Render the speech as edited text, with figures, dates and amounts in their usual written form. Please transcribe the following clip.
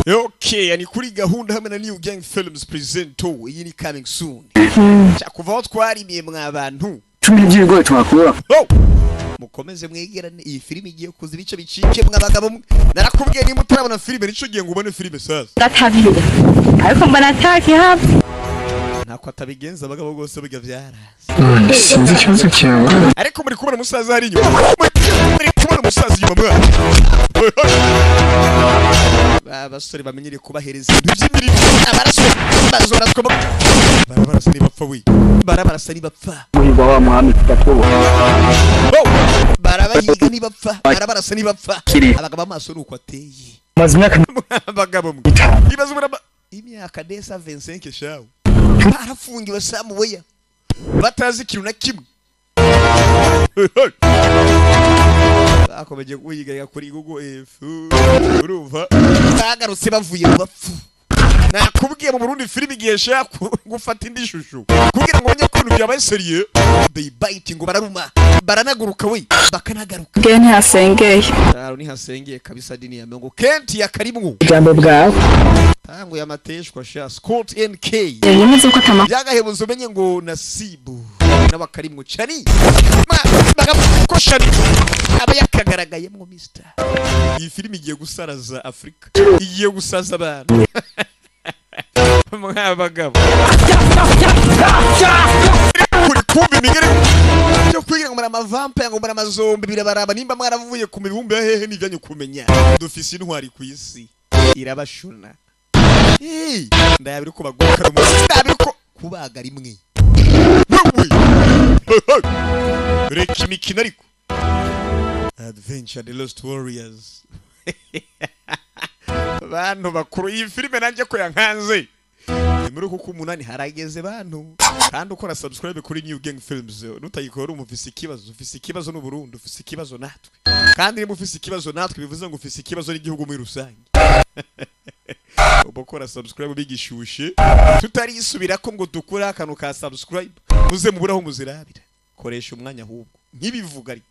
Okay, ni kuri gahunda hamwe na New Gang Films presento. Iyi ni coming soon. Cya kuva aho twarimiye mwa bantu. 12 by'ibigori twakura. Oh! Mukomeze mwegerane, iyi filime igiye kuza ibice bicike mwa bagabo mwe. Narakubwiye, niba utarabona filime, nico gihe ngo ubone filime sasa. Ndatabira ariko mbona atakihava. Ntako atabigenza, abagabo bose burya byaraza. Sinzi ikibazo cyawe. Ariko muri kubona umusaza hari inyuma, muri kubona umusaza inyuma mwana. Ba basore bamenyereye kubahereza ibintu by'imirimo, amaraso bazorazwa, barabarasa nibapfa we, barabarasa nibapfa. Muhirwa wa mwami Yakobo. Oh! Barabahiga nibapfa, barabarasa nibapfa. Kiri. Abagabo amaso ni uko ateye. Maze imyaka Abagabo mwe 5. Ibaze muraba imyaka desa 25 shawo barafungiwe samuweya batazi ikintu na kimwe, bakomeje kuyiga kuri Google F. Urumva bagarutse bavuye mu bapfu. Nakubwiye, mu Burundi filime igihe shaka gufata indi shusho kugira ngo bamenye ko ibintu byabaye sérieux, they bite, ngo bararuma, baranaguruka we, bakanagaruka. Ngewe ntihasengeye. Taro nihasengeye kabisa, dini ya Mungu kenti ya karimwo. Ijambo bwawe. Tangu ya mateshwa sha Scott NK. Yemeze ko atama. Byagahebuzo umenye ngo Nasibu n'abakarimwo cani ko shani aba yakagaragayemwo. Mister, iyi filime igiye gusaraza Afurika, igiye gusaza abantu mwabagabo. Kuri kumva imigeri byo kwigira ngo muri amavampire, ngo muri amazombi, birabaraba nimba mwaravuye ku mibumbe ya hehe n'ibyanyu kumenya. Dufise intwari ku isi irabashuna. Hey, ndabira uko baguruka n'umunsi, ndabira uko kubaga rimwe wewe. Reka imikino ariko. Adventure The Lost Warriors. Bantu bakuru, iyi filime nanjye ko yankanze. Ni muri uku k'umunani harageze bantu, kandi ukora subscribe kuri New Gang Films. Nutayikora umufise ikibazo, ufise ikibazo n'u Burundi, ufise ikibazo natwe. Kandi niba ufise ikibazo natwe, bivuze ngo ufise ikibazo n'igihugu muri rusange. Uba ukora subscribe bigishushe, tutarisubira ko ngo dukure akantu ka subscribe, muze muburaho muzirabira. Koresha umwanya ahubwo nkibivuga ariko.